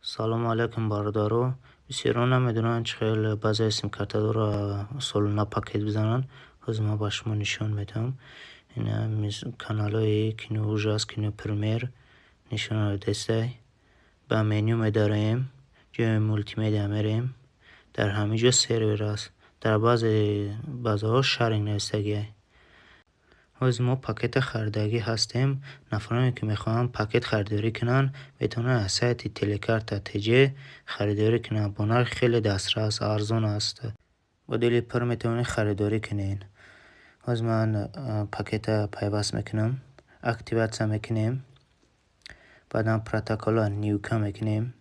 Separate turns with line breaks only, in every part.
Салому алайкум, бародаро. Бисёрон намедонанд, чӣ хел баъзеи симкартадорро солона пакет бизананд. Ҳозир ман ба шумо нишон медиҳам. Ина каналҳои Кино Ужас, Кино Премьер нишон додестай. Ба меню медароем, ҷои мултимедиа мерем. Дар ҳамин ҷо сервер аст. Дар баъзе базаҳо sharing навистагиай. Ҳозир мо пакета харидагӣ ҳастем. Нафароне, ки мехоҳанд пакет харидорӣ кунанд, метавонанд аз сайти Телекарта ТЖ харидорӣ кунанд. Бо нархи хеле дастрас, арзон аст. Бо дили пур метавонед харидорӣ кунед. Ҳозир ман пакета пайваст мекунам. Активация мекунем. Баъдан протоколро нюка мекунем.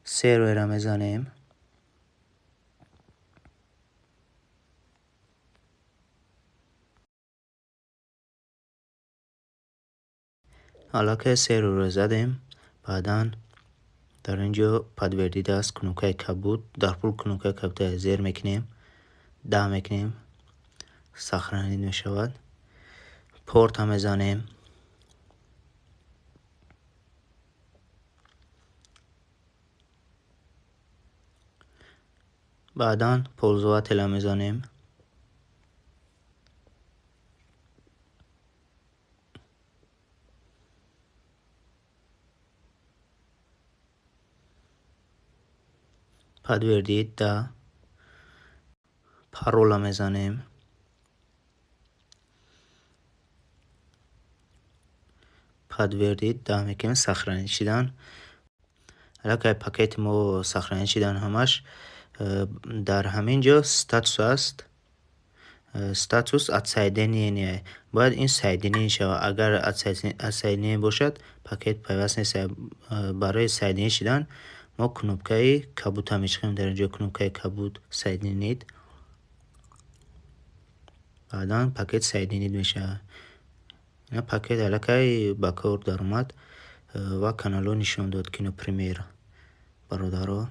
Серверро мезанем. Аллакай серверро задем. Баъдан дар ин ҷо подтвердить аст, кнопкаи кабуд. Дар пул кнопкаи кабуда зер мекунем. Да мекунем. Сохранить мешавад. Порта мезанем. Баъдан пользователя мезанем. Подтвердить, да. Парола мезанем. Подтвердить, да мекунем, сохранить шидан. Аллакай пакети мо сохранить шидан ҳамаш. Дар ҳамин ҷо статус аст. Статус отсоединение. Бояд ин соединение шавад. Агар отсоединение бошад, пакет пайваст нест. Барои соединение шидан мо кнопкаи кабудро мечиқем. Дар ин ҷо кнопкаи кабуд, соединить. Баъдан пакет соединить мешавад. Ина пакет аллакай ба кор даромад ва каналҳо нишон дод, Кино Премьер. Бародаро.